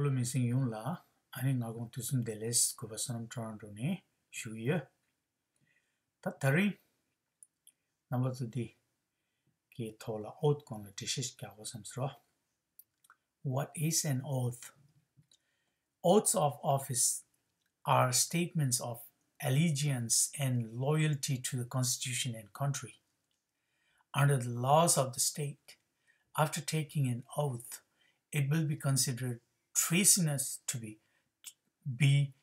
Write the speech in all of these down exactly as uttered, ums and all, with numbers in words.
བློ་མི་སེང་ཡོངས་ལ་ཨ་ནི་སྔ་དགོང་དུས་གསུམ་བདེ་ལེགས། གུས་པ་བསོད་ནམས་ཊོ་རོན་ཊོ་ནས་ཞུ་གི་ཡོད། ད་ད་རིང་རྣམ་པ་ཚོ་འདི་གི་ཐོག་ལ་ཨོཐ་སྐོར་ལ་འགྲེལ་བཤད་རྒྱག་དགོས་བསམ་སོང་། What is an oath? Oaths of office are statements of allegiance and loyalty to the constitution and country. Under the laws of the state, after taking an oath, it will be considered treasonous to be, be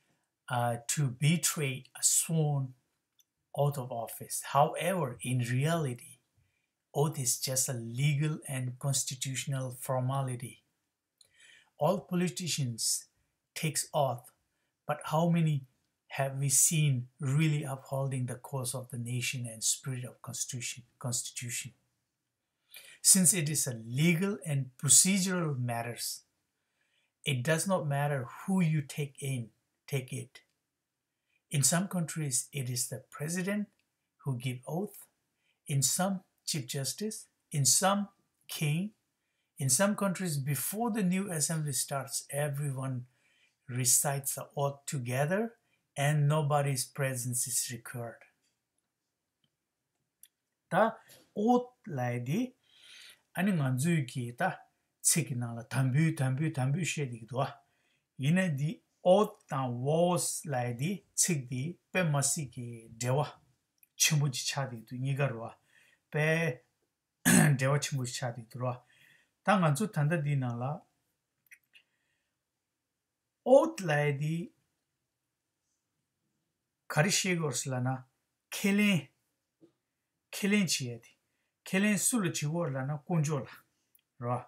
uh, to betray a sworn oath of office. However, in reality, oath is just a legal and constitutional formality. All politicians takes oath, but how many have we seen really upholding the cause of the nation and spirit of constitution constitution? Since it is a legal and procedural matters, it does not matter who you take in take it. In some countries, it is the president who give oath. In some, chief justice. In some, king. In some countries, before the new assembly starts, everyone recites the oath together and nobody's presence is required. ད་ཨོཐ་ལབ་ཡ་དེ་ཨ་ནི་ང་ཚོའི་གི་ད་ཚིག་གི་ནང་ལ་དམ་འབུལ་དམ་འབུལ་དམ་འབུལ་བཤད་བསྡད་ཀྱི་འདུག་ཨ། ཡིན་ན་འདི་ཨོཐ་དང་ཝོས་ལབ་ཡ་དེ་ཚིག་དེ་དཔེ་མ་སྲིད་ཀྱི་འབྲེལ་བ་ཆེན་པོ་ཅིག་ཆགས་བསྡད་ཀྱི་འདུག་གཉིས་ཀ་རེད་བ། དཔེ་འབྲེལ་བ་ཆེན་པོ་ཞིག་ཆགས་བསྡད་ཀྱི་འདུག་རེད་བ། ད་ང་ཚོ་ད་ལྟ་འདིའི་ནང་ལ་ཨོཐ་ལབ་ཡ་དེ་ག་རེ་བཤད་ཀྱི་ཡོད་རེད་ཟེར་ལབ་ན། ཁས་ལེན། ཁས་ལེན་བྱེད་ཡ་དེ། ཁས་ལེན་སུ་ལ་བྱེད་ཀྱི་ཡོད་རེད་ལབ་ན་དཀོན་མཆོག་ལ། རེད་བ།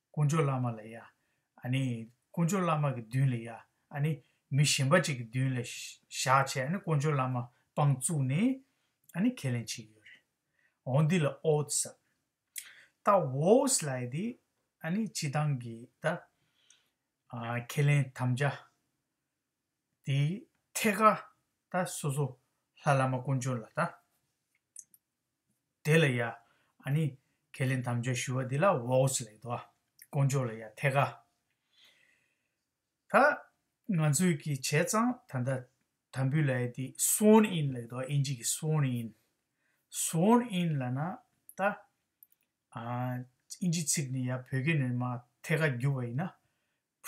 དཀོན་མཆོག་བླ་མ་ལ་ཡ། ཨ་ནི་དཀོན་མཆོག་བླ་མ་གི་མདུན་ལ་ཡ། ཨ་ནི་མི་གཞན་པ་ཅིག་གི་མདུན་ལ་བཞག་བྱས། ཨ་ནི་དཀོན་མཆོག་བླ་མ་དཔང་བཙུགས་ནས་ཨ་ནི་ཁས་ལེན་བྱེད་ཀྱི་ཡོད་རེད། འོ་འདི་ལ་ཨོཐ་ཟེར། ད་ཝོས་ལབ་ཡ་དེ་ཨ་ནི་སྤྱིར་བཏང་གི་ད་ཨ་ཁས་ལེན་དམ་བཅའ་དེའི་ཐད་ཀར་ད་སོ་སོ་ལྷ་བླ་མ་དཀོན་མཆོག་ལ་ད་དེ་ལ་ཡ་ཨ་ནི་ཁས་ལེན་དམ་བཅའ་ཞུ་བ་འདི་ལ་ཝོས་ལབ་ཀྱི་འདུག་ཨ། དཀོན་མཆོག་ལ་ཡ་ཐད་ཀར། ད་ང་ཚོའི་གི་བྱས་ཙང་ད་ལྟ་དམ་འབུལ་ལབ་ཡ་དེ་སོན་ཨིན་ལབ་ཀྱི་འདུག་ཨ། ཨིན་ཇི་གི་སོན་ཨིན། སོན་ཨིན་ལབ་ན་ད་ཨ་ཨིན་ཇི་ཚིག་ནས་ཡ་བོད་སྐད་ནས་མར་ཐད་ཀར་བསྒྱུར་བ་ཡིན་ན།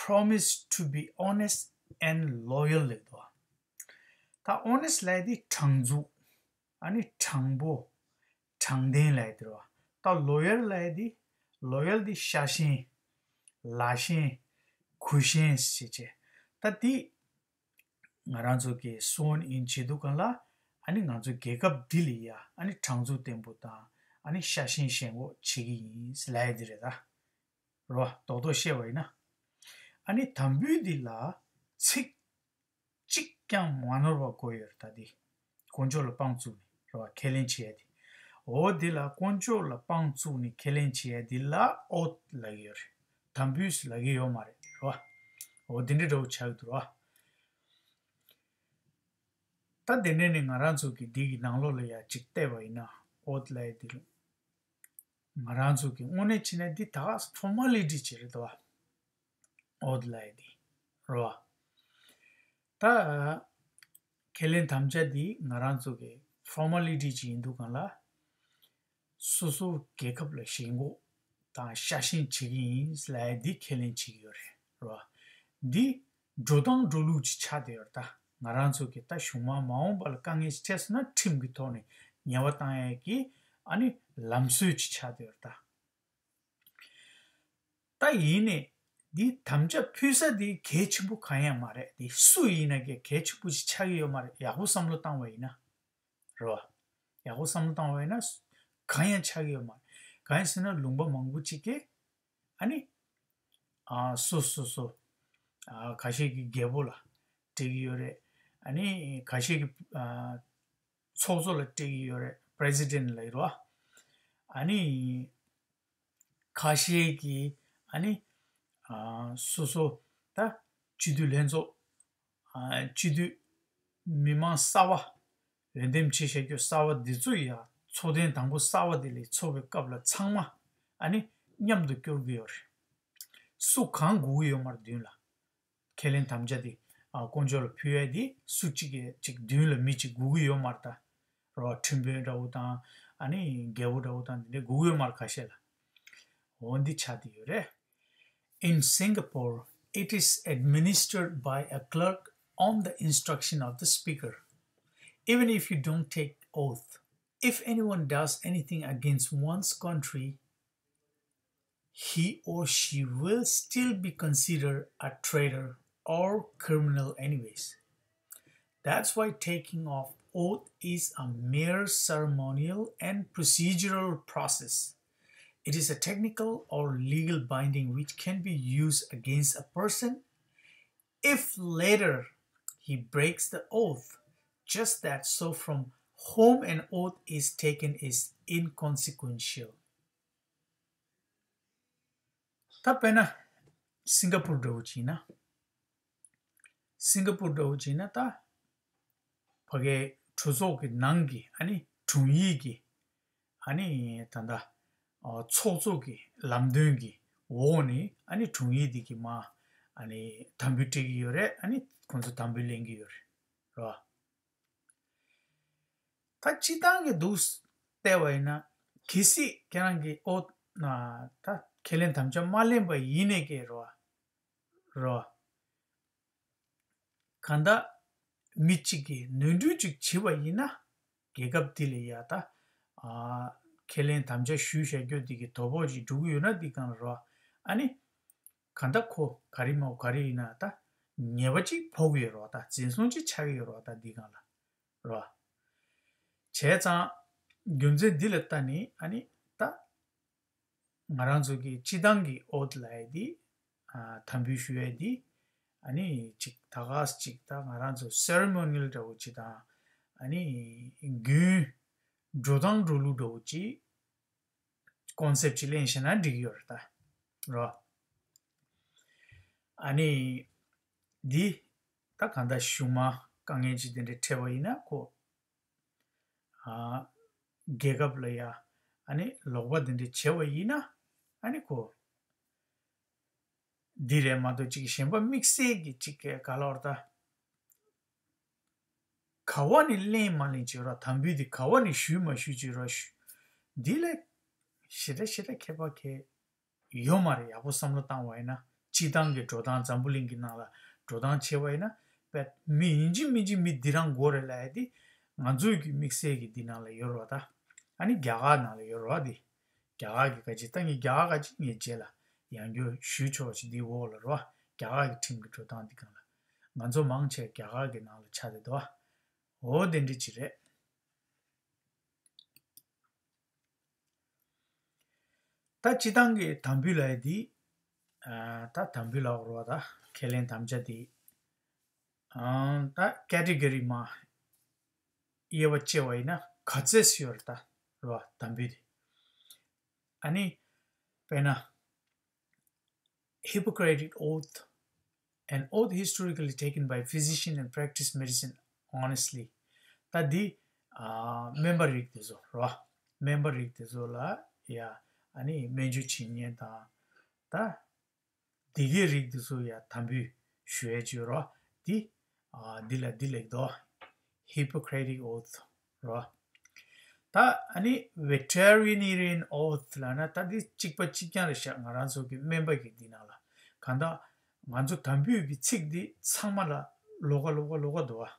Promise to be honest and loyal ལབ་ཀྱི་འདུག་ཨ། ད་ཨོ་ནེ་སི་ལབ་ཡ་དེ་དྲང་ཚུགས། ཨ་ནི་དྲང་པོ། དྲང་བདེན་ལབ་ཡ་དེ་རེད་བ། ད་ལོ་ཡལ་ལབ་ཡ་དེ། ལོ་ཡལ་དེ་ཤ་ཞེན། ལག་ཞེན། གུས་ཞེན་ཞེས་བྱས། ད་དེ་ང་རང་ཚོ་གི་སོན་ཨིན་བྱེད་དུས་སྒང་ལ། ཨ་ནི་ང་ཚོ་རྒྱལ་ཁབ་འདི་ལ་ཡ་ཨ་ནི་དྲང་ཚུགས་བརྟན་པོ་དང་། ཨ་ནི་ཤ་ཞེན་ཞེན་འགོག་བྱེད་ཀྱི་ཡིན་ལབ་ཡ་དེ་རེད་ད། རེད་བ། རྡོག་རྡོག་བཤད་པ་ཡིན་ན། ཨ་ནི་དམ་འབུལ་འདི་ལ་ཚིག་གཅིག་ཀྱང་མ་ནོར་བ་དགོས་ཡོད་རེད་ད་འདི། དཀོན་མཆོག་ལ་དཔང་བཙུགས་ནས་རེད་བ། ཁས་ལེན་བྱེད་ཡ་དེ། འོ་འདི་ལ་དཀོན་མཆོག་ལ་དཔང་བཙུགས་ནས་ཁས་ལེན་བྱེད་ཡ་འདི་ལ་ཨོཐ་ལབ་ཀྱི་ཡོད་རེད། དམ་འབུལ་ལབ་ཀྱི་ཡོད་མ་རེད། རེད་བ། འོ་འདི་འདྲ་འདྲ་བོ་ཆགས་ཀྱི་འདུག་རེད་བ། ད་དེ་ནས་ནི་ང་རང་ཚོ་གི་འདི་གི་ནང་ལོགས་ལ་ཡ་གཅིག་བལྟས་པ་ཡིན་ན། ཨོཐ་ལབ་ཡ་འདི་ལ་ང་རང་ཚོ་གི་དངོས་གནས་བྱས་ན་འདི་ད་ཕོར་མ་ལི་ཊི་ཅིག་རེད་དོ། ཨོཐ་ལབ་ཡ་འདི་རེད་བ། ད་ཁས་ལེན་དམ་བཅའ་འདི་ང་རང་ཚོ་གི་ཕོར་མ་ལི་ཊི་ཅིག་ཡིན་དུས་སྒང་ལ། སོ་སོ་རྒྱལ་ཁབ་ལ་ཞེན་ཁོག་དང་ཤ་ཞེན་བྱེད་ཀྱི་ཡིན་ལབ་ཡ་འདི་ཁས་ལེན་བྱེད་ཀྱི་ཡོད་རེད། རེད་བ། འདི་འགྲོ་སྟངས་འགྲོ་ལུགས་ཅིག་ཆགས་བསྡད་ཡོད་རེད་ད། ང་རང་ཚོ་གི་ད་གཞུག་མ་མ་འོངས་པ་ལ་དཀའ་ངལ་ཅིག་འཕྲད་སོང་ན་ཁྲིམས་ཀྱི་ཐོག་ནས་ཉེས་པ་བཏང་ཡ་གི་ཨ་ནི་ལམ་སྲོལ་ཅིག་ཆགས་བསྡད་ཡོད་རེད་ད། ད་ཡིན་ནའི་འདི་དམ་བཅའ་ཕུལ་ས་འདི་གལ་ཆེན་པོ་གང་ཡང་མ་རེད། འདི་སུ་ཡིན་ན་གལ་གལ་ཆེན་པོ་ཞིག་ཆགས་ཀྱི་ཡོད་མ་རེད། ཡག་པོ་བསམ་བློ་བཏང་བ་ཡིན་ན། རེད་བ། ཡག་པོ་བསམ་བློ་བཏང་བ་ཡིན་ན་གང་ཡང་ཆགས་ཀྱི་ཡོད་མ་རེད། གང་ཡིན་ཟེར་ན་ལུང་པ་མང་པོ་ཅིག་གིས་ཨ་ནི་ཨ་སོ་སོ་སོ་ཨ་ཁ་ཤས་ཀྱིས་རྒྱལ་པོ་ལ་སྤྲད་ཀྱི་ཡོད་རེད། ཨ་ནི་ཁ་ཤས་ཀྱིས་ཨ་ཚོགས་གཙོ་ལ་སྤྲད་ཀྱི་ཡོད་རེད། པི་རེ་སི་ཌེན་ཊི་ལབ་ཀྱི་རེད་བ། ཨ་ནི། ཁ་ཤས་ཀྱིས་ཨ་ནི་ཨ་སོ་སོ་ད་སྤྱི་འཐུས་ལྷན་ཚོགས། ཨ་སྤྱི་འཐུས་མི་མང་གསར་པ། འོས་འདེམས་བྱས་བཞག་རྒྱུ་གསར་པ་འདི་ཚོ་ཡ་ཚོགས་ཐེངས་དང་པོ་གསར་པ་འདི་ལ་ཚོགས་པའི་སྐབས་ལ་ཚང་མ་ཨ་ནི་མཉམ་དུ་སྐྱོར་གྱི་ཡོད་རེད། སུ་གང་དགོས་ཀྱི་ཡོད་མ་རེད་མདུན་ལ། ཁས་ལེན་དམ་བཅའ་དེ་ཨ་དཀོན་མཆོག་ལ་ཕུལ་ཡས་དེ་སུ་གཅིག་གིས་གཅིག་མདུན་ལ་མི་གཅིག་སྒུག་གི་ཡོད་མ་རེད་ད། རོ་ཁྲིམས་དཔོན་འདྲ་བོ་དང་ཨ་ནི་རྒྱལ་པོ་འདྲ་བོ་དང་དེ་འདྲས་སྒུག་གི་ཡོད་མ་རེད་ཁ་ཤས་ལ། འོ་འདི་ཆགས་བསྡད་ཡོད་རེད། In Singapore, it is administered by a clerk on the instruction of the speaker. Even if you don't take oath, if anyone does anything against one's country, he or she will still be considered a traitor or criminal anyways. That's why taking of oath is a mere ceremonial and procedural process. It is a technical or legal binding which can be used against a person if later he breaks the oath. Just that, so from whom an oath is taken is inconsequential. ད་དཔེར་ན་སིང་ག་པུར་འདྲ་བོ་ཅིག་ཡིན་ན། སིང་ག་པུར་འདྲ་བོ་ཅིག་ཡིན་ན་ད་ཕ་གའི་གྲོས་ཚོགས་ཀྱི་ནང་གི་ཨ་ནི་དྲུང་ཡིག་གི་ཨ་ནི་ད་ལྟ་ཚོགས་གཙོ་གི་ལམ་སྟོན་གྱི་འོག་ནས་ཨ་ནི་དྲུང་ཡིག་འདི་གི་མ་ཨ་ནི་དམ་འབུལ་སྤྲད་ཀྱི་ཡོད་རེད། ཨ་ནི་ཁོང་ཚོ་དམ་འབུལ་ལེན་གྱི་ཡོད་རེད། རེད་བ། ད་སྤྱི་བཏང་གི་འདུག་བལྟས་པ་ཡིན་ན་གལ་སྲིད་ཁྱེད་རང་གིས་ཨོ་ན་ད་ཁས་ལེན་དམ་བཅའ་མ་ལེན་པ་ཡིན་ནའི་ཀྱི་རོ། རོ། གང་ལྟར་མི་གཅིག་གིས་ནོར་འཁྲུལ་ཅིག་བྱས་པ་ཡིན་ན་རྒྱལ་ཁབ་འདི་ལ་ཡ་ད་ཨ་ཁས་ལེན་དམ་བཅའ་ཞུས་བཞག་རྒྱུ་འདི་གི་དོ་ཕོག་ཅིག་འགྲོ་གི་ཡོད་ན་འདི་གང་རོ། ཨ་ནི་གང་ལྟར་ཁོ་ག་རེ་མོ་ག་རེ་ཡིན་ན་ད་ཉེས་པ་ཅིག་ཕོག་གི་ཡོད་རོ། ད་འཛིན་བཟུང་ཅིག་ཆགས་ཀྱི་ཡོད་རོ། ད་འདི་གང་ལ། རོ། བྱས་ཙང་རྒྱུ་མཚན་འདི་ལ་ལྟ་ནས་ཨ་ནི་ད་ང་རང་ཚོ་གི་སྤྱི་བཏང་གི་ཨོ་ཐ་ལབ་ཡས་འདི་ཨ་དམ་འབུལ་ཞུ་ཡས་འདི་ཨ་ནི་ཅིག་ད་ག་ས་ཅིག་ད་ང་རང་ཚོ་སེ་རི་མོ་ནི་ལ་འདྲ་བོ་ཅིག་དང་ཨ་ནི་རྒྱུན་འགྲོ་སྟངས་འགྲོ་ལུགས་འདྲ་བོ་ཅིག་ཀོན་སེབ་ཅིག་ལེན་ཤེས་ན་འགྲིག་གི་ཡོད་རེད་ད། རོ། ཨ་ནི་འདི་ད་གང་ལྟར་གཞུག་མ་དཀའ་ངལ་ཅིག་དེ་འདྲ་འཕྲད་པ་ཡིན་ན་ཁོ་ཨ་རྒྱལ་ཁབ་ལ་ཡ་ཨ་ནི་ལོག་པ་དེ་འདྲ་བྱས་པ་ཡིན་ན་ཨ་ནི་ཁོ་འདི་རེད་མ་གཏོགས་ཅིག་གཞན་པ་དམིགས་བསལ་གྱི་ཅིག་ག་ལ་བར་ད་ག་བ་ནས་ལེན་མ་ལེན་བྱེད་རོགས། དམ་འབུལ་འདི་ག་བ་ནས་ཞུས་མ་ཞུས་བྱེད་རོགས། འདི་ལས་ཞེ་དྲག་ཞེ་དྲག་ཁྱད་པར་གལ་ཡོད་མ་རེད། ཡག་པོ་བསམ་བློ་བཏང་བ་ཡིན་ན་སྤྱི་བཏང་གི་འགྲོ་སྟངས་འཛམ་བུ་གླིང་གི་ནང་ལ་འགྲོ་སྟངས་བྱས་པ་ཡིན་ན་དཔེ་མི་ཡིན་གཅིག་མིན་གཅིག་མི་འདི་རང་དགོས་རེད་ལབ་ཡ་དེ་ང་ཚོའི་གི་དམིགས་བསལ་གི་འདི་ནང་ལ་ཡོད་རེད་བ། ད་ཨ་ནི་རྒྱ་གར་ནང་ལ་ཡོད་རེད་བ། འདི་རྒྱ་གར་གི་ག་ཅི་ད་ངས་རྒྱ་གར་ག་ཅི་ངས་རྗེས་ལ་ཡང་བསྐྱར་ཞུས་ཆོག་ཅིག་འདི་འོག་ལ་རེད་བ། རྒྱ་གར་གི་ཁྲིམས་གི་འགྲོ་སྟངས་འདི་སྒང་ལ་ང་ཚོ་མང་ཆེ་རྒྱ་གར་གི་ནང་ལ་ཆགས་བསྡད་འདུག་བ། འོ་དེ་འདྲ་ཅིག་རེད། ད་སྤྱི་བཏང་གི་དམ་འབུལ་ལབ་ཡ་འདི། ཨ་ད་དམ་འབུལ་ལབ་རོགས། ད་ཁས་ལེན་དམ་བཅའ་འདི། ཨ་ད་ཀེ་ཊི་གོ་རི་མ་དབྱེ་བ་ཕྱེ་བ་ཡིན་ན་ག་ཚད་ཡོད་རེད་ད་རོ། དམ་འབུལ་འདི། ཨ་ནི་དཔེར་ན། Hippocratic oath, an oath historically taken by physician and practice medicine honestly. ད་འདི་ཨ་སྨན་པ་རིགས་དེ་ཚོ་རོ། སྨན་པ་རིགས་དེ་ཚོ་ལ་ཡ་ཨ་ནི་སྨན་བཅོས་བྱེད་མཁན་དང་ད་སྡེ་དགེ་རིགས་དེ་ཚོ་ཡ་དམ་འབུལ་ཞུ་ཡས་བྱོས་རོ། འདི་ཨ་འདི་ལ་འདི་ལེགས་དོ། Hippocratic oath རོ། ད་ཨ་ནི་veterinarian oath ལབ་ན་ད་འདི་གཅིག་པ་གཅིག་རྐྱང་རེད་ཤག་ང་རང་ཚོ་གི་སྨན་པ་གི་འདི་ནང་ལ་གང་ལྟར་ང་ཚོ་དམ་འབུལ་གི་ཚིག་འདི་ཚང་མ་ལ་ལོགས་ཀ་ལོགས་ཀ་ལོགས་ཀ་འདུག་བ།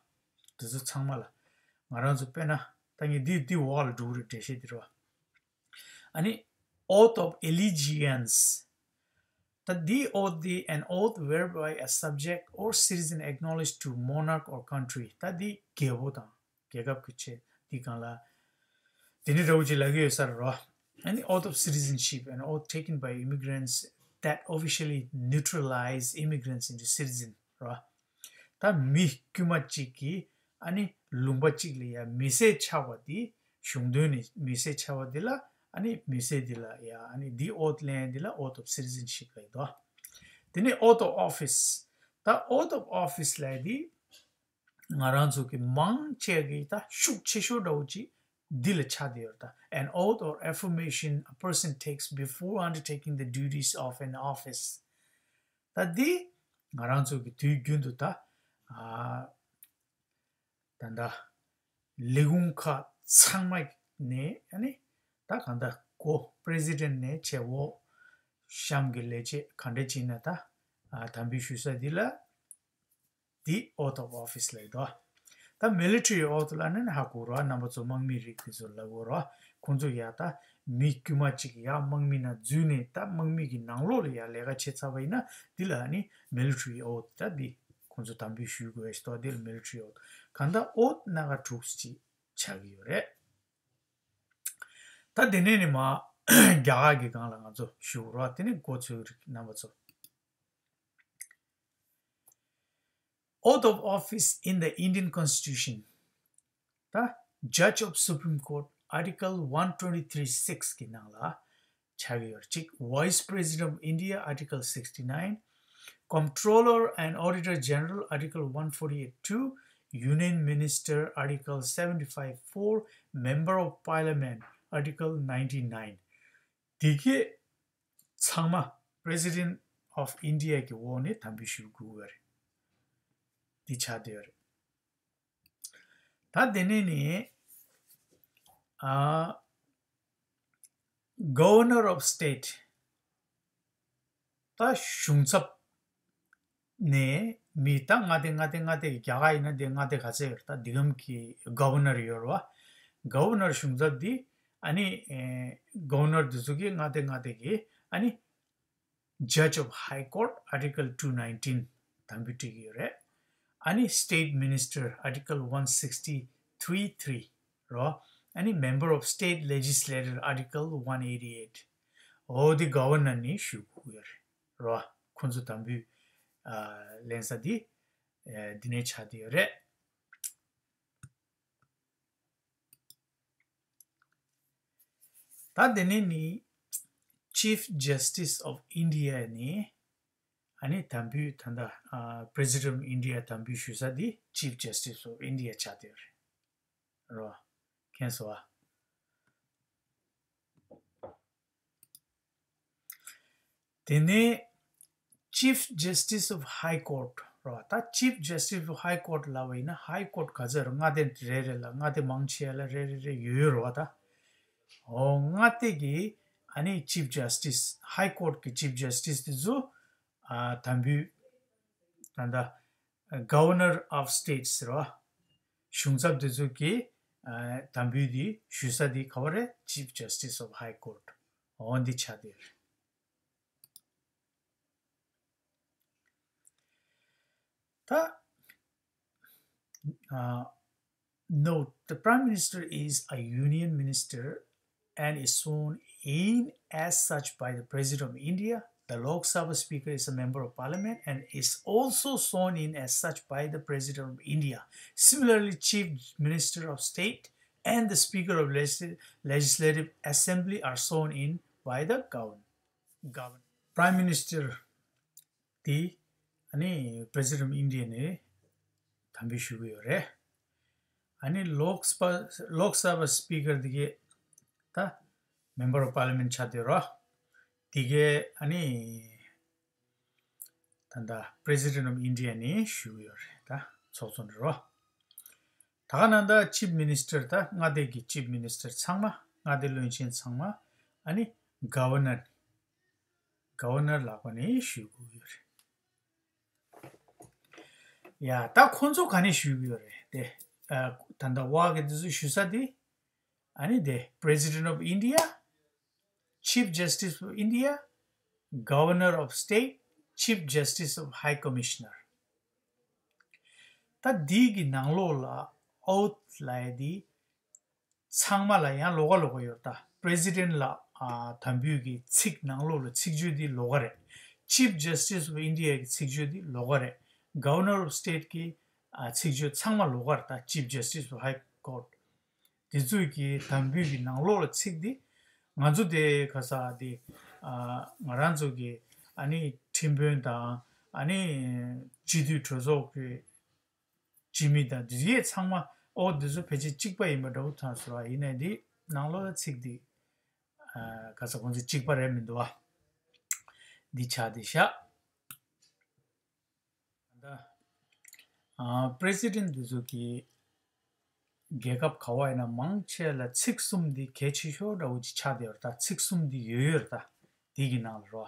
འདི་ཚོ་ཚང་མ་ལ་ང་རང་ཚོ་དཔེར་ན་ད་ངས་འདི་འདི་འོག་ལ་འགྲོ་གི་རེད་འགྲེལ་བཤད་འདི་རོ། ཨ་ནི་oath of allegiance. ད་འདི་oath འདི་an oath whereby a subject or citizen acknowledge to monarch or country. ད་འདི་རྒྱལ་པོ་དང་རྒྱལ་ཁབ་ཀྱི་ཆེད་འདི་གང་ལ་དེ་ནི་རེ་བ་ཅིག་ལབ་ཀྱི་ཡོད་ས་རེད་རོ། ཨ་ནི་oath of citizenship, an oath taken by immigrants that officially naturalize immigrants into citizen རོ། ད་མི་དཀྱུས་མ་གཅིག་གིས་ཨ་ནི་ལུང་པ་གཅིག་ལ་ཡ་མི་སེར་ཆགས་པ་འདི་གཞུང་དོན་ནི་མི་སེར་ཆགས་པ་འདི་ལ་ཨ་ནི་མི་སེར་འདི་ལ་ཡ་ཨ་ནི་འདི་oath ལེན་འདི་ལ་oath of citizenship ལབ་འདུག་དེ་ནས་oath of office. ད་oath of office ལབ་འདི་ང་རང་ཚོ་གི་མང་ཆེ་གི་ད་ཤུགས་ཆེ་ཤོས་འདྲ་བོ་ཅིག་འདི་ལ་ཆགས་བསྡད་ཡོད་རེད། ད་an oath or affirmation a person takes before undertaking the duties of an office. ད་འདི་ ང་རང་ཚོ་གི་དུས་རྒྱུན་དུ་ད་ཨ་ད་ད་ལས་ཁུངས་ཁག་ཚང་མ་ནས་ཨ་ནི་ད་གང་ལྟར་གོ་president ནས་བྱས་འོག་གཤམ་གྱི་ལས་བྱེད་ག་འདྲ་ཅིག་ན་ད་ཨ་དམ་འབུལ་ཞུ་ས་འདི་ལ། འདི་oath of office ལབ་ཀྱི་འདུག་ད་military oath ལབ་ན་ནི་ཧ་གོ་རོགས། རྣམ་པ་ཚོ་དམག་མི་རིགས་དེ་ཚོ་ལབ་དགོས་རོགས། ཁོང་ཚོ་ཡ་ད་མི་དཀྱུས་མ་གཅིག་ཡ་དམག་མི་ནང་འཛུལ་ནས་ད་དམག་མི་གི་ནང་ལོགས་ལ་ཡ་ལས་ཀ་བྱེད་ཚར་བ་ཡིན་ན་འདི་ལ་ནི་military oath ད་འདི་ཁོང་ཚོ་དམ་འབུལ་ཞུ་དགོས་ཞེས་འདུག་འདི་ལ་military oath གང་ལྟར་oath སྣ་ཁ་དྲུག་ཅིག་ཆགས་ཀྱི་ཡོད་རེད། ད་དེ་ནས་ནི་མ་རྒྱ་གར་གྱི་སྒང་ལ་ང་ཚོ་ཞུ་རོགས། དེ་ནི་འགོ་ཚུགས་རིགས་རྣམ་པ་ཚོ། Oath of office in the Indian Constitution. ད་Judge of Supreme Court Article one twenty three six གི་ནང་ལ་ཆགས་ཡོད་ཅིག Vice President of India Article sixty nine, Comptroller and Auditor General Article one forty eight two, Union Minister Article seventy five four, Member of Parliament Article ninety nine. དེ་གས་ཚང་མ་President of India གི་འོག་ནས་དམ་འབུལ་ཞུ་དགོས་པ་རེད། འདི་ཆགས་བསྡད་ཡོད་རེད། ད་དེ་ནས་ནི་ཨ་Governor of State ད་གཞུང་ཚབ་ནས་མི་ད་མངའ་སྡེ་མངའ་སྡེ་མངའ་སྡེ་གི་རྒྱ་གར་ཡིན་ན་དེ་མངའ་སྡེ་ག་ཚད་ཡོད་རེད། ད་འདི་གམ་གི་Governor ཡོད་རེད་བ། Governor གཞུང་ཚབ་འདི་ཨ་ནི་ཨེ་Governor འདི་ཚོ་གི་མངའ་སྡེ་མངའ་སྡེ་གི་ཨ་ནི་Judge of High Court Article two nineteen དམ་འབུལ་སྤྲད་ཀྱི་ཡོད་རེད། ཨ་ནི་State Minister Article one sixty three three རོ། ཨ་ནི་Member of State Legislature Article one eighty eight འོ་དེ་Governor ནས་ཞུ་དགོས་ཀྱི་ཡོད་རེད་རོ། ཁོང་ཚོ་དམ་འབུལ་ཨ་ལེན་ས་དེ་ཨ་འདི་ནས་ཆགས་བསྡད་ཡོད་རེད། ད་དེ་ནས་ནི་Chief Justice of India ནི་ཨ་ནི་དམ་འབུལ་ད་ལྟ་ཨ་President of India དམ་འབུལ་ཞུ་ས་དེ་Chief Justice of India ཆགས་བསྡད་ཡོད་རེད་རོ། མཁྱེན་སོང་ཨ། དེ་ནས་Chief Justice of High Court རོ། ད་Chief Justice of High Court ལབ་པ་ཡིན་ན་High Court ག་ཚོད་རེད། མངའ་སྡེ་རེ་རེ་ལ་མངའ་སྡེ་མང་ཆེ་ལ་རེ་རེ་རེ་ཡོད་ཡོད་རོ། ད་འོ་མངའ་སྡེ་གི་ཨ་ནི་Chief Justice High Court གི་Chief Justice དེ་ཚོ་ཨ་དམ་འབུལ་ད་ལྟ་Governor of States རོ། གཞུང་ཚབ་དེ་ཚོ་གི་ཨ་དམ་འབུལ་དེ་ཞུ་ས་དེ་ག་བ་རེད། Chief Justice of High Court འོ་འདི་ཆགས་བསྡད་ཡོད་རེད། ད་ཨ་Note, the Prime Minister is a Union Minister and is sworn in as such by the President of India. The Lok Sabha Speaker is a Member of Parliament and is also sworn in as such by the President of India. Similarly, Chief Minister of State and the Speaker of Legis- Legislative Assembly are sworn in by the Governor. Governor. Prime Minister དེ་ཨ་ནི་President of India ནས་དམ་འབུལ་ཞུ་གི་ཡོད་རེད། ཨ་ནི་Lok Sabha Lok Sabha Speaker དེ་གས་ད་Member of Parliament ཆགས་བསྡད་རོ། དེ་གས་ཨ་ནི་ད་ལྟ་President of India ནས་ཞུ་གི་ཡོད་རེད། ད་ཚོགས་གཙོ་འདྲ་རོ། ད་ག་ནང་ད་Chief Minister ད་མངའ་སྡེ་གི་Chief Minister ཚང་མ་མངའ་སྡེ་བློན་ཆེན་ཚང་མ་ཨ་ནི་Governor Governor ལག་པ་ནས་ཞུ་དགོས་ཀྱི་ཡོད་རེད། ཡ་ད་ཁོང་ཚོ་ག་ནས་ཞུ་གི་ཡོད་རེད་དེ། ཨ་ད་ལྟ་བ་གི་དེ་ཚོ་ཞུ་ས་དེ་ཨ་ནི་དེ་President of India, Chief Justice of India, Governor of State, Chief Justice of High Commissioner. ད་འདི་གི་ནང་ལོགས་ལ་oath ལབ་ཡ་དེ་ཚང་མ་ལ་ཡང་ལོགས་ཀ་ལོགས་ཀ་ཡོད། ད་President ལ་ཨ་དམ་འབུལ་གྱི་ཚིག་ནང་ལོགས་ལ་ཚིག་བརྗོད་འདི་ལོགས་ཀ་རེད། Chief Justice of India གི་ཚིག་བརྗོད་འདི་ལོགས་ཀ་རེད། Governor of State གི་ཨ་ཚིག་བརྗོད་ཚང་མ་ལོགས་ཀ་རེད། ད་Chief Justice of High Court དེ་ཚོས་ཀྱི་དམ་འབུལ་གྱི་ནང་ལོགས་ལ་ཚིག་འདི་ང་ཚོ་དེ་ག་ས་དེ་ཨ་ང་རང་ཚོ་གི་ཨ་ནི་ཁྲིམས་དཔོན་དང་ཨ་ནི་སྤྱི་འཐུས་གྲོས་ཚོགས་ཀྱི་སྤྱི་མི་དང་འདི་གས་ཚང་མ་ཨོ་འདི་ཚོ་ཕལ་ཆེར་གཅིག་པ་ཡིན་པ་འདྲ་བོ་མཐོང་སོང་། ཡིན་ནའི་འདི་ནང་ལོགས་ལ་ཚིག་འདི་ཨ་ག་ས་ཁོང་ཚོ་གཅིག་པ་རེད་མི་འདུག་བ། འདི་ཆགས་འདི་ཤག་ད་ཨ་པི་རེ་སི་ཌེན་ཊི་འདི་ཚོ་གི་རྒྱལ་ཁབ་ག་བ་ཡིན་ན་མང་ཆེ་ལ་ཚིག་གསུམ་འདི་གལ་ཆེ་ཤོས་འདྲ་བོ་ཅིག་ཆགས་བསྡད་ཡོད་རེད། ད་ཚིག་གསུམ་འདི་ཡོད་ཡོད་རེད། ད་འདི་གི་ནང་ལ་རོ།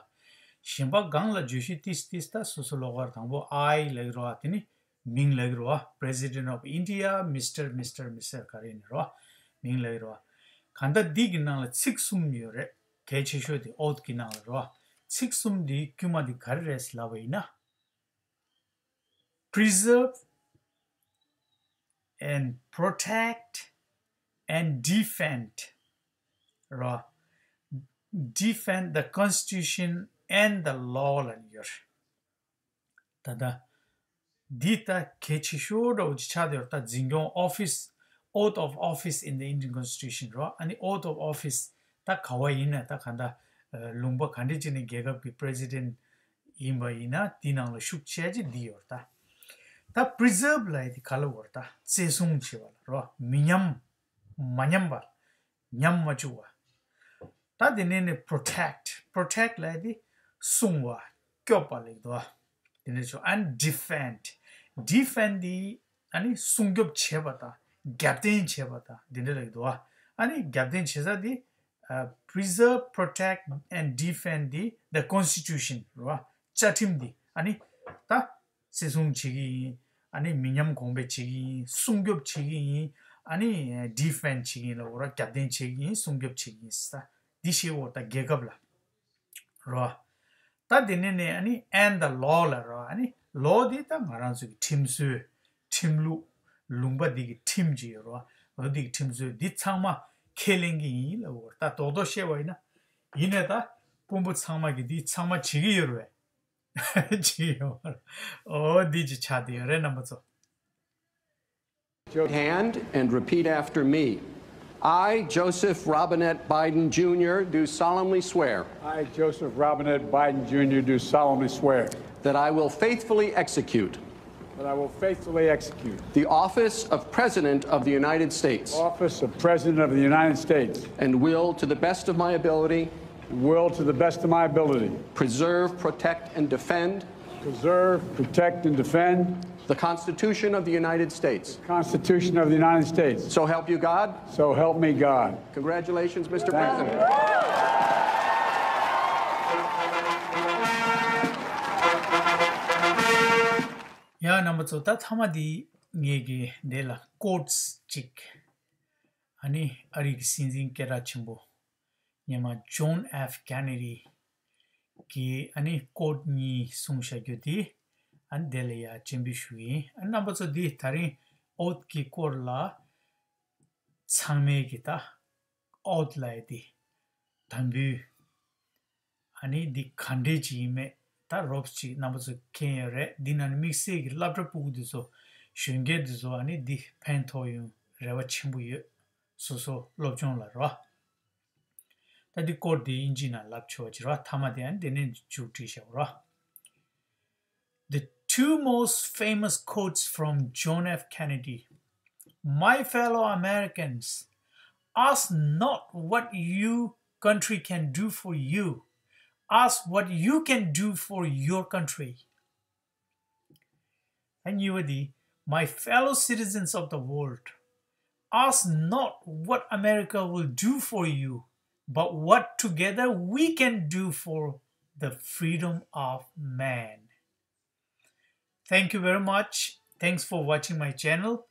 གཞན་པ་སྒང་ལ་བརྗོད་གཞི་ཏིས་ཏིས་ད་སོ་སོ་ལོགས་ཀར་དང་པོ་I ལབ་ཀྱི་རོ། དེ་ནི་མིང་ལབ་ཀྱི་རོ། President of India, Mister, Mister, Mister ག་རེ་ཡིན་ནི་རོ། མིང་ལབ་ཀྱི་རོ། གང་ལྟར་འདི་གི་ནང་ལ་ཚིག་གསུམ་ཡོད་རེད། གལ་ཆེ་ཤོས་དེ་oath གི་ནང་ལ་རོ། ཚིག་གསུམ་འདི་དཀྱུས་མ་འདི་ག་རེ་རེད་ལབ་པ་ཡིན་ན། Preserve and protect and defend རོ། Defend the constitution and the law ལབ་ཡོད་རེད། ད་ལྟ་འདི་ད་གལ་ཆེ་ཤོས་འདྲ་བོ་ཅིག་ཆགས་བསྡད་ཡོད་རེད། ད་འཛིན་སྐྱོང་office, oath of office in the Indian constitution རོ། ཨ་ནི་oath of office ད་ག་བ་ཡིན་ན་ད་ག་ད་ལུང་པ་ག་འདྲ་ཅིག་ནས་རྒྱལ་ཁབ་ཀྱི་president ཡིན་པ་ཡིན་ན་དེའི་ནང་ལ་ཤུགས་ཆེ་ཅིག་འདི་ཡོད་རེད། ད་ད་preserve ལབ་ཡ་དེ་ག་ལ་བོར་ད་བཙན་བཟུང་བྱེད་པ་ལ་རོ། མི་ཉམས། མ་ཉམས་པ། ཉམས་མ་བཅུག་པ། ད་དེ་ནས་ནི་protect, protect ལབ་ཡ་དེ་སྲུང་བ། སྐྱོབ་པ་ལབ་ཀྱི་འདུག་དེ་འདྲ་བྱུང་། and defend, defend དེ་ཨ་ནི་སྲུང་སྐྱོབ་བྱེད་པ་དང་རྒྱབ་རྟེན་བྱེད་པ་དང་དེ་འདྲ་ལབ་ཀྱི་འདུག་ཨ་ནི་རྒྱབ་རྟེན་བྱེད་ས་དེ་preserve, protect and defend the, the constitution རེད་བ། བཅའ་ཁྲིམས་འདི་ཨ་ནི་ད་བརྩི་སྲུང་བྱེད་ཀྱི་ཡིན། ཨ་ནི་མི་ཉམས་གོང་འཕེལ་བྱེད་ཀྱི་ཡིན། སྲུང་སྐྱོབ་བྱེད་ཀྱི་ཡིན། ཨ་ནི་defend བྱེད་ཀྱི་ཡིན་ལབ་འོ་ར། རྒྱབ་རྟེན་བྱེད་ཀྱི་ཡིན། སྲུང་སྐྱོབ་བྱེད་ཀྱི་ཡིན་ཟེར་ད་འདི་ཤེས་འོ་ད་རྒྱལ་ཁབ་ལ་རོ། ད་དེ་ནས་ནས་ཨ་ནི་and the law ལ་རོ། ཨ་ནི་law འདི་ད་ང་རང་ཚོ་གི་ཁྲིམས་སྲོལ། ཁྲིམས་ལུགས། ལུང་པ་འདི་གི་ཁྲིམས་ཅིག་ཡོད་རོ། འོ་འདི་གི་ཁྲིམས་སྲོལ་འདི་ཚང་མ་ཁས་ལེན་གྱི་ཡིན་ལབ་འོ་ར། ད་རྡོག་རྡོག་བཤད་པ་ཡིན་ན། ཡིན་ནས་ད་དཔོན་པོ་ཚང་མ་གི་འདི་ཚང་མ་བྱེད་ཀྱི་ཡོད་རེད་བས། ཅི་ཡོད་མ་རེད། ཨོ་འདི་ཅི་ཆགས་བསྡད་ཡོད་རེད་རྣམ་པ་ཚོ། Hand and repeat after me. I, Joseph Robinette Biden Junior, do solemnly swear. I, Joseph Robinette Biden Junior, do solemnly swear. That I will faithfully execute. That I will faithfully execute. The office of President of the United States. Office of President of the United States. And will, to the best of my ability, Will to the best of my ability. Preserve, protect, and defend. Preserve, protect, and defend. The Constitution of the United States. Constitution of the United States. So help you God. So help me God. Congratulations, Mister President. ཡ་རྣམ་པ་ཚོ། ད་མཐའ་མ་འདི་ངེད་ཀྱི་འདི་ལ་quotes ཅིག་ཨ་ནི་ཨ་རི་གི་སྲིད་འཛིན་སྐད་གྲགས་ཆེན་པོ་སྔོན་མ་John F Kennedy གིས་ཨ་ནི་quote གཉིས་གསུངས་བཞག་རྒྱུ་དེ་ཨ་ནི་དེ་ལ་ཡ་སྤྱན་འབུལ་ཞུ་གི་ཡིན། ཨ་རྣམ་པ་ཚོ་འདི་ད་རིང་oath གི་སྐོར་ལ་ཚང་མས་གི་ད་oath ལབ་ཡ་དེ་དམ་འབུལ་ཨ་ནི་འདི་ག་འདྲས་ཅིག་ཡིན་མེད་ད་རོབ་ཅིག་རྣམ་པ་ཚོ་མཁྱེན་ཡོད་རེད། འདི་ནང་ནས་དམིགས་བསལ་གྱི་སློབ་གྲྭ་ཕྲུ་གུ་འདི་ཚོ་གཞོན་སྐྱེས་འདི་ཚོ་ཨ་ནི་འདི་ཕན་ཐོགས་ཡོང་རེ་བ་ཆེན་པོ་ཡོད། སོ་སོ་སློབ་སྦྱོང་ལ་རོ། ད་འདི་སྐོར་འདི་དབྱིན་ཇི་ནང་ལབ་ཆོག་ཅིག་རོ། མཐའ་མ་དེ་ཨ་ནི་འདི་ནས་མཇུག་སྒྲིལ་བྱ་རོ། The two most famous quotes from John F Kennedy. My fellow Americans, ask not what your country can do for you. Ask what you can do for your country. And you are the, my fellow citizens of the world, ask not what America will do for you, but what together we can do for the freedom of man. Thank you very much. Thanks for watching my channel.